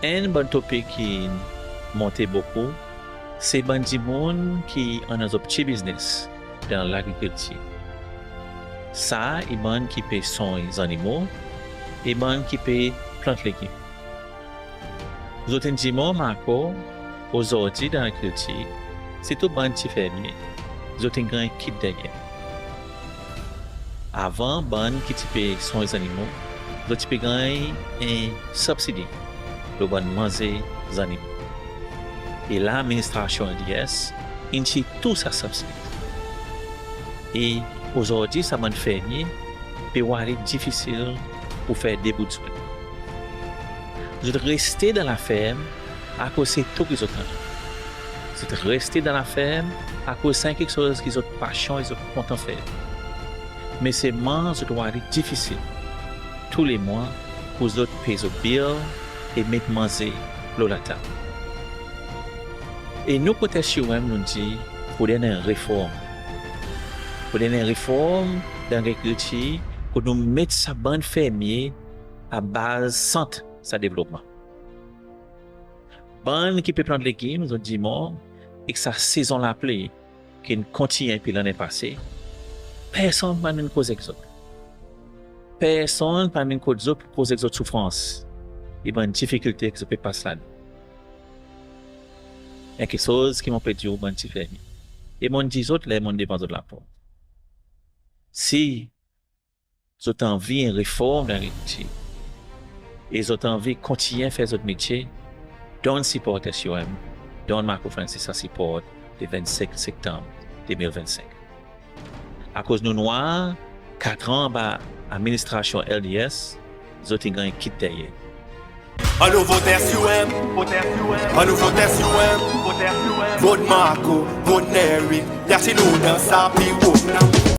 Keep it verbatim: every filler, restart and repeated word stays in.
Enn bann topik ki'n monte bokou se bann dimoun ki annan zot pti biznes dan lagrikiltir. Sa i bann ki pe sonny zannimo e bann ki pe plant legim. Zot in dir mwan, Marco, ozordi dan lagrikiltir, sirtou bann pti fermye, zot in ganny kit deryer. Avan, bann ki ti pe sonny zannimo, zot ti pe ganny en sibsidi lo bann manze zannimo. E la, administrasyon LDS in tir tou sa sibsidi. E ozordi, sa bann fermye pe war li difisil pour fer de bout zwenn. Zot reste dan laferm akoz se tou ki zot annan. Zot reste dan laferm akoz sa en keksoz ki zot pasyon e zot kontan fer. Me selman zot war li difisil tou le mwan pour zot pey zot bil e met manze lo latab. E nou kot SUM, nou'n dir fodre annan en reform. Fodre annan en reform dan lagrikiltir kot nou met sa bann fermye a baz, sant sa devlopman. Bann ki pe plant legim, zot dir mwan, ek sa sezon lapli ki'n kontinyen depi lannen pase, personn pa'n vin koz ek zot. Personn pa'n vin koz ek zot pour koz ek zot soufrans e bann difikilte ki zot pe pas ladan. En keksoz ki mon pe dir ou, bann pti fermye, e mon'n dir zot ler mon'n devan zot laport, si zot anvi en reform dan lagrikiltir e zot anvi kontinyen fer zot metye, donn sipor SUM, donn Marco Francis sa sipor le vennsenk Septanm de mil vennsenk. Akoz nou'n war, katran anba administrasyon LDS, zot in ganny kit deryer. Annou vot SUM, annou vot SUM, vot Marco, vot Eric, ler si nou dan sa pli wo.